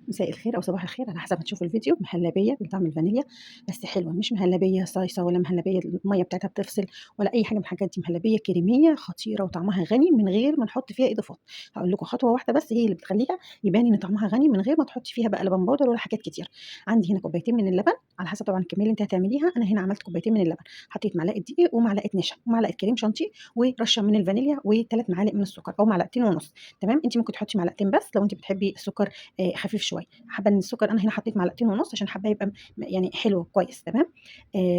مساء الخير أو صباح الخير على حسب ما تشوفوا الفيديو. مهلبية بطعم الفانيليا، بس حلوة، مش مهلبية صايصة ولا مهلبية المَيّة بتاعتها بتفصل ولا أي حاجة من الحاجات دي. مهلبية كريمية خطيرة وطعمها غني من غير ما نحط فيها إضافات. هاقول لكم خطوة واحدة بس هي اللي بتخلّيها يبان إن طعمها غني من غير ما تحطي فيها بقى لبن بودر ولا حاجات كتير. عندي هنا كوبايتين من اللبن على حسب طبعًا الكمية اللي أنتِ هتعمليها. أنا هنا عملت كوبايتين من اللبن، حطيت معلقة دقيق ومعلقة نشا ومعلقة كريم شانتيه ورشة من الفانيليا و3 معالق من السكر أو معلقتين ونص، تمام؟ أنتِ ممكن تحطي معلقتين بس لو أنتِ بتحبي السكر خفيف شوية. حابة إن السكر، أنا هنا حطيت معلقتين ونص عشان حابة يبقى يعني حلو كويس، تمام؟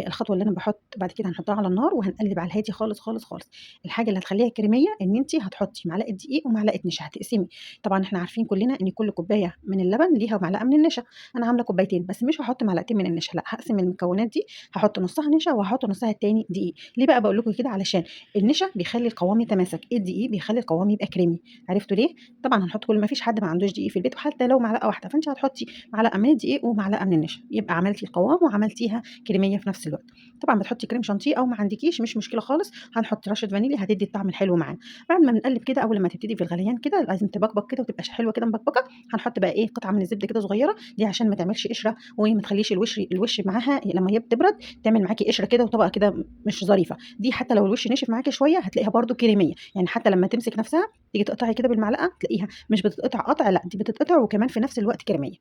الخطوة اللي أنا باحط بعد كده هنحطها على النار وهنقلب على الهادي خالص خالص خالص. الحاجة اللي هتخليها كريمية إن أنتِ هتحطي معلقة دقيق ومعلقة نشا، هتقسمي. طبعًا إحنا عارفين كلنا إن كل كوباية من اللبن ليها معلقة من النشا. أنا عاملة كوبايتين بس مش هاحط معلقتين من النشا، لأ هاقسم المكونات دي، هاحط نصها نشا وهاحط نصها التاني دقيق. ليه بقى باقول لكم كده؟ علشان النشا بيخلي القوام يتماسك، الدقيق بيخلي القوام يبقى كريمي. عرفتوا ليه؟ طبعًا هنحط كل ما فيش حد ما عندوش دقيق في البيت، وحتى لو معلقة واحدة، فأنتِ هتحطي معلقة من الدقيق ومعلقة من النشا، يبقى عملتي القوام وعملتيها كريمية في نفس الوقت. طبعًا بتحطي كريم شانتيه أو ما عندكيش مش مشكلة خالص، هنحط رشة فانيليا هتدي الطعم الحلو معانا. بعد ما بنقلب كده، أول لما تبتدي في الغليان كده لازم تبقبق كده وتبقى حلوة كده مبقبقة. هنحط بقى إيه؟ قطعة من الزبدة كده صغيرة دي عشان ما تعملش قشرة وما تخليش الوش معاها لما هي بتبرد تعمل معاكي قشرة كده وطبقة كده مش ظريفة. دي حتى لو الوش نشف معاكي شوية هتلاقيها برده كريمية، يعني حتى لما تمسك نفسها تيجي تقطعي كده بالمعلقة تلاقيها مش بتتقطع قطع، لا دي بتتقطع وكمان في نفس الوقت كريمية،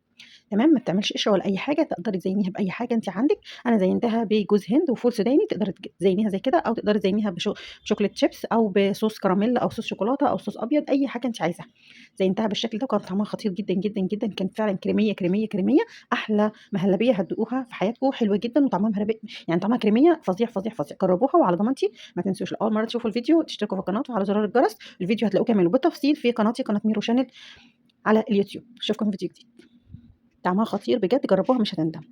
تمام؟ ما بتعملش قشرة ولا أي حاجة. تقدري تزينيها بأي حاجة أنتِ عندك. أنا زينتها بجوز هند وفول سوداني، تقدري تزينيها زي كده، أو تقدري تزينيها بشوكليت شيبس أو بصوص كراميل أو صوص شوكولاتة أو صوص أبيض، أي حاجة أنتِ عايزاها. زينتها بالشكل ده وكان طعمها خطير جدًا جدًا جدًا، كانت فعلًا كريمية كريمية كريمية، أحلى مهلبية هتدوقوها في حياتكم، حلوة جدًا وطعمها مهلبية، يعني طعمها كريمية فظيع فظيع فظيع. جربوها وعلى ضمانتي. ما تنسوش أول مرة تشوفوا الفيديو تشتركوا في القناة وعلى زرار الجرس. الفيديو هتلاقوه كامل وبالتفصيل في قناتي، قناة ميرو شانل على اليوتيوب. اشوفكم في فيديو جديد. طعمها خطير بجد، جربوها مش هتندموا.